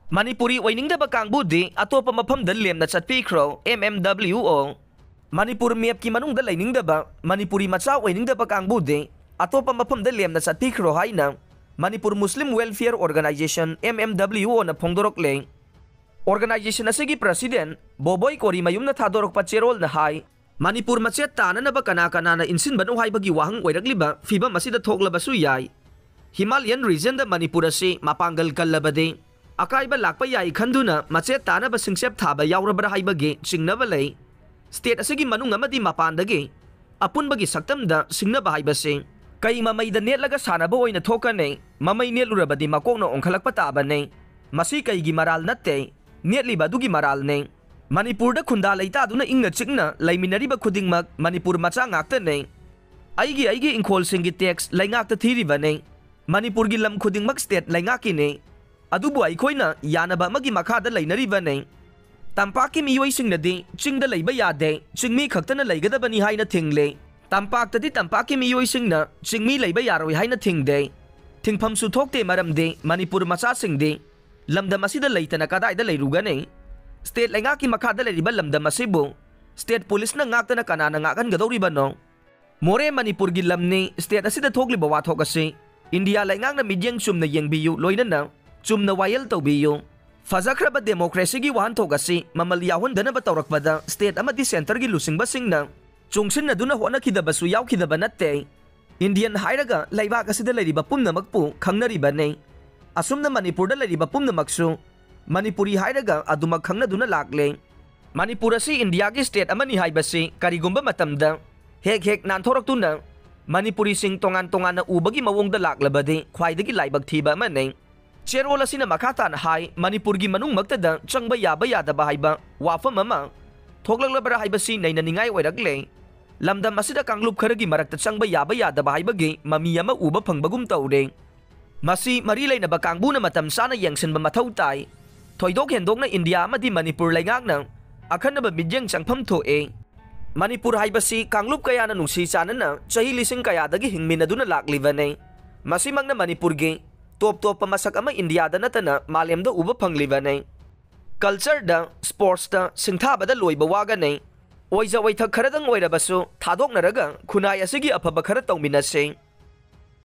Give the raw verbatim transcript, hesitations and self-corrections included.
ꯃꯅꯤꯄꯨꯔꯤ ꯑꯣꯏꯅꯤꯡꯗꯕ ꯀꯥꯡꯕꯨꯗꯤ ꯑꯇꯣꯞꯄ ꯃꯐꯝꯗ ꯂꯦꯝꯅ ꯆꯠꯄꯤꯈ꯭ꯔꯣ, M M W O꯫ Manipur ꯃꯦꯞꯀꯤ ꯃꯅꯨꯡꯗ ꯂꯩꯅꯤꯡꯗꯕ, ꯃꯅꯤꯄꯨꯔꯤ ꯃꯆꯥ ꯑꯣꯏꯅꯤꯡꯗꯕ ꯀꯥꯡꯕꯨꯗꯤ ꯑꯇꯣꯞꯄ ꯃꯐꯝꯗ ꯂꯦꯝꯅ ꯆꯠꯄꯤꯈ꯭ꯔꯣ ꯍꯥꯏꯅ Manipur Muslim welfare organisation, M M W O ꯅ ꯐꯣꯡꯗꯣꯔꯛꯂꯦ꯫ ꯑꯣꯔꯒꯅꯥꯏꯖꯦꯁꯟ ꯑꯁꯤꯒꯤ ꯄ꯭ꯔꯁꯤꯗꯦꯟ ꯕꯣꯕꯣꯏ ꯀꯣꯔꯤꯃꯌꯨꯝꯅ ꯊꯥꯗꯣꯔꯛꯄ ꯆꯦꯔꯣꯜꯅ ꯍꯥꯏ, ꯃꯅꯤꯄꯨꯔ ꯃꯆꯦꯠ ꯇꯥꯅꯅꯕ ꯀꯅꯥ ꯀꯅꯥꯅ ꯏꯟꯁꯤꯟꯕꯅꯣ ꯍꯥꯏꯕꯒꯤ ꯋꯥꯍꯪ ꯑꯣꯏꯔꯛꯂꯤꯕ ꯐꯤꯕꯝ ꯑꯁꯤꯗ ꯊꯣꯛꯂꯕꯁꯨ ꯌꯥꯏ꯫ ꯍꯤꯃꯥꯂꯌꯟ ꯔꯤꯖꯟꯗ ꯃꯅꯤꯄꯨꯔ ꯑꯁꯤ ꯃꯄꯥꯡꯒꯜ ꯀꯜꯂꯕꯗꯤ ꯑꯀꯥꯏꯕ ꯂꯥꯛꯄ ꯌꯥꯏ ꯈꯟꯗꯨꯅ ꯃꯆꯦꯠ ꯇꯥꯅꯕ ꯁꯤꯡꯆꯦꯞ ꯊꯥꯕ ꯌꯥꯎꯔꯕ꯭ꯔꯥ ꯍꯥꯏꯕꯒꯤ ꯆꯤꯡꯅꯕ ꯂꯩ꯫ ꯁ꯭ꯇꯦꯠ ꯑꯁꯤꯒꯤ ꯃꯅꯨꯡ ꯑꯃꯗꯤ ꯃꯄꯥꯟꯗꯒꯤ ꯑꯄꯨꯟꯕꯒꯤ ꯁꯛꯇꯝꯗ ꯁꯤꯡꯅꯕ ꯍꯥꯏꯕꯁꯤ ꯀꯩ ꯃꯃꯩꯗ ꯅꯦꯠꯂꯒ ꯁꯥꯟꯅꯕ ꯑꯣꯏꯅ ꯊꯣꯛꯀꯅꯤ꯫ ꯃꯃꯩ ꯅꯦꯠꯂꯨꯔꯕꯗꯤ ꯃꯀꯣꯛꯅ ꯑꯣꯟꯈꯠꯂꯛꯄ ꯇꯥꯕꯅꯤ꯫ ꯃꯁꯤ ꯀꯩꯒꯤ ꯃꯔꯥꯜ ꯅꯠꯇꯦ, ꯅꯦꯠꯂꯤꯕ ꯑꯗꯨꯒꯤ ꯃꯔꯥꯜꯅꯤ꯫ ꯃꯅꯤꯄꯨꯔꯗ ꯈꯨꯟꯗꯥ ꯂꯩꯇꯥꯗꯨꯅ ꯏꯪꯅ ꯆꯤꯛꯅ ꯂꯩꯃꯤꯟꯅꯔꯤꯕ ꯈꯨꯗꯤꯡꯃꯛ ꯃꯅꯤꯄꯨꯔ ꯃꯆꯥ ꯉꯥꯛꯇꯅꯤ꯫ ꯑꯩꯒꯤ ꯑꯩꯒꯤ ꯏꯪꯈꯣꯜꯁꯤꯡꯒꯤ ꯇꯦꯛꯁ ꯂꯩꯉꯥꯛꯇ ꯊꯤꯔꯤꯕꯅꯤ꯫ ꯃꯅꯤꯄꯨꯔꯒꯤ ꯂꯝ ꯈꯨꯗꯤꯡꯃꯛ ꯁ꯭ꯇꯦꯠ ꯂꯩꯉꯥꯛꯀꯤꯅꯤ꯫ ꯑꯗꯨꯕꯨ ꯑꯩꯈꯣꯏꯅ ꯌꯥꯅꯕ ꯑꯃꯒꯤ ꯃꯈꯥꯗ ꯂꯩꯅꯔꯤꯕꯅꯤ꯫ ꯇꯝꯄꯥꯛꯀꯤ ꯃꯤꯑꯣꯏꯁꯤꯡꯅꯗꯤ ꯆꯤꯡꯗ ꯂꯩꯕ ꯌꯥꯗꯦ, ꯆꯤꯡꯃꯤ ꯈꯛꯇꯅ ꯂꯩꯒꯗꯕꯅꯤ ꯍꯥꯏꯅ ꯊꯤꯡꯂꯦ꯫ ꯇꯝꯄꯥꯛꯇꯗꯤ ꯇꯝꯄꯥꯛꯀꯤ ꯃꯤꯑꯣꯏꯁꯤꯡꯅ ꯆꯤꯡꯃꯤ ꯂꯩꯕ ꯌꯥꯔꯣꯏ ꯍꯥꯏꯅ ꯊꯤꯡꯗꯦ꯫ ꯊꯤꯡꯐꯝꯁꯨ ꯊꯣꯛꯇꯦ, ꯃꯔꯝꯗꯤ ꯃꯅꯤꯄꯨꯔ ꯃꯆꯥꯁꯤꯡꯗꯤ ꯂꯝꯗꯝ ꯑꯁꯤꯗ ꯂꯩꯇꯅ ꯀꯗꯥꯏꯗ ꯂꯩꯔꯨꯒꯅꯤ? ꯁ꯭ꯇꯦꯠ ꯂꯩꯉꯥꯛꯀꯤ ꯃꯈꯥꯗ ꯂꯩꯔꯤꯕ ꯂꯝꯗꯝ ꯑꯁꯤꯕꯨ ꯁ꯭ꯇꯦꯠ ꯄꯨꯂꯤꯁꯅ ꯉꯥꯛꯇꯅ ꯀꯅꯥꯅ ꯉꯥꯛꯍꯟꯒꯗꯧꯔꯤꯕꯅꯣ? ꯃꯣꯔꯦ ꯃꯅꯤꯄꯨꯔꯒꯤ ꯂꯝꯅꯤ꯫ ꯁ꯭ꯇꯦꯠ ꯑꯁꯤꯗ ꯊꯣꯛꯂꯤꯕ ꯋꯥꯊꯣꯛ ꯑꯁꯤ ꯏꯟꯗꯤꯌꯥ ꯂꯩꯉꯥꯛꯅ ꯃꯤꯠꯌꯦꯡ ꯆꯨꯝꯅ ꯌꯦꯡꯕꯤꯌꯨ, ꯂꯣꯏꯅꯅ ꯆꯨꯝꯅ ꯋꯥꯌꯦꯜ ꯇꯧꯕꯤꯌꯨ꯫ ꯐꯖꯈ꯭ꯔꯕ ꯗꯦꯃꯣꯀ꯭ꯔꯦꯁꯤꯒꯤ ꯋꯥꯍꯟꯊꯣꯛ ꯑꯁꯤ ꯃꯃꯜ ꯌꯥꯎꯍꯟꯗꯅꯕ ꯇꯧꯔꯛꯄꯗ ꯁ꯭ꯇꯦꯠ ꯑꯃꯗꯤ ꯁꯦꯟꯇꯔꯒꯤ ꯂꯨꯆꯤꯡꯕꯁꯤꯡꯅ ꯆꯨꯡꯁꯤꯟꯅꯗꯨꯅ ꯍꯣꯠꯅꯈꯤꯗꯕꯁꯨ ꯌꯥꯎꯈꯤꯗꯕ ꯅꯠꯇꯦ꯫ ꯏꯟꯗꯤꯌꯟ ꯍꯥꯏꯔꯒ ꯂꯩꯕꯥꯛ ꯑꯁꯤꯗ ꯂꯩꯔꯤꯕ ꯄꯨꯝꯅꯃꯛꯄꯨ ꯈꯪꯅꯔꯤꯕꯅꯤ꯫ ꯑꯁꯨꯝꯅ ꯃꯅꯤꯄꯨꯔꯗ ꯂꯩꯔꯤꯕ ꯄꯨꯝꯅꯃꯛꯁꯨ ꯃꯅꯤꯄꯨꯔꯤ ꯍꯥꯏꯔꯒ ꯑꯗꯨꯃꯛ ꯈꯪꯅꯗꯨꯅ ꯂꯥꯛꯂꯦ꯫ ꯃꯅꯤꯄꯨꯔ ꯑꯁꯤ ꯏꯟꯗꯤꯌꯥꯒꯤ ꯁ꯭ꯇꯦꯠ ꯑꯃꯅꯤ ꯍꯥꯏꯕꯁꯤ ꯀꯔꯤꯒꯨꯝꯕ ꯃꯇꯝꯗ ꯍꯦꯛ ꯍꯦꯛ ꯅꯥꯟꯊꯣꯔꯛꯇꯨꯅ ꯃꯅꯤꯄꯨꯔꯤꯁꯤꯡ ꯇꯣꯉꯥꯟ ꯇꯣꯉꯥꯟꯅ ꯎꯕꯒꯤ ꯃꯑꯣꯡꯗ ꯂꯥꯛꯂꯕꯗꯤ ꯈ꯭ꯋꯥꯏꯗꯒꯤ ꯂꯥꯏꯕꯛ ꯊꯤꯕ ꯑꯃꯅꯤ꯫ ꯆꯦꯔꯣꯜ ꯑꯁꯤꯅ ꯃꯈꯥ ꯇꯥꯅ ꯍꯥꯏ, ꯃꯅꯤꯄꯨꯔꯒꯤ ꯃꯅꯨꯡꯃꯛꯇꯗ ꯆꯪꯕ ꯌꯥꯕ ꯌꯥꯗꯕ ꯍꯥꯏꯕ ꯋꯥꯐꯝ ꯑꯃ ꯊꯣꯛꯂꯛꯂꯕ꯭ꯔꯥ ꯍꯥꯏꯕꯁꯤ ꯅꯩꯅꯅꯤꯡꯉꯥꯏ ꯑꯣꯏꯔꯛꯂꯦ꯫ ꯂꯝꯗꯝ ꯑꯁꯤꯗ ꯀꯥꯡꯂꯨꯞ ꯈꯔꯒꯤ ꯃꯔꯛꯇ ꯆꯪꯕ ꯌꯥꯕ ꯌꯥꯗꯕ ꯍꯥꯏꯕꯒꯤ ꯃꯃꯤ ꯑꯃ ꯎꯕ ꯐꯪꯕꯒꯨꯝ ꯇꯧꯔꯦ꯫ ꯃꯁꯤ ꯃꯔꯤ ꯂꯩꯅꯕ ꯀꯥꯡꯕꯨꯅ ꯃꯇꯝ ꯆꯥꯅ ꯌꯦꯡꯁꯤꯟꯕ ꯃꯊꯧ ꯇꯥꯏ꯫ ꯊꯣꯏꯗꯣꯛ ꯍꯦꯟꯗꯣꯛꯅ ꯏꯟꯗꯤꯌꯥ ꯑꯃꯗꯤ ꯃꯅꯤꯄꯨꯔ ꯂꯩꯉꯥꯛꯅ ꯑꯈꯟꯅꯕ ꯃꯤꯠꯌꯦꯡ ꯆꯪꯐꯝ ꯊꯣꯛꯑꯦ꯫ ꯃꯅꯤꯄꯨꯔ ꯍꯥꯏꯕꯁꯤ ꯀꯥꯡꯂꯨꯞ ꯀꯌꯥꯅ ꯅꯨꯡꯁꯤ ꯆꯥꯟꯅꯅ ꯆꯍꯤ ꯂꯤꯁꯤꯡ ꯀꯌꯥꯗꯒꯤ ꯍꯤꯡꯃꯤꯟꯅꯗꯨꯅ ꯂꯥꯛꯂꯤꯕꯅꯤ꯫ ꯃꯁꯤꯃꯛꯅ ꯃꯅꯤꯄꯨꯔꯒꯤ ꯇꯣꯞ ꯇꯣꯞꯄ ꯃꯁꯛ ꯑꯃ ꯏꯟꯗꯤꯌꯥꯗ ꯅꯠꯇꯅ ꯃꯥꯂꯦꯝꯗ ꯎꯕ ꯐꯪꯂꯤꯕꯅꯤ꯫ ꯀꯜꯆꯔꯗ, ꯁ꯭ꯄꯣꯔꯠꯁꯇ ꯁꯤꯡꯊꯥꯕꯗ ꯂꯣꯏꯕ ꯋꯥꯒꯅꯤ꯫ ꯑꯣꯏꯖ ꯑꯣꯏꯊꯛ ꯈꯔꯗꯪ ꯑꯣꯏꯔꯕꯁꯨ ꯊꯥꯗꯣꯛꯅꯔꯒ ꯈꯨꯟꯅꯥꯏ ꯑꯁꯤꯒꯤ ꯑꯐꯕ ꯈꯔ ꯇꯧꯃꯤꯟꯅꯁꯤ꯫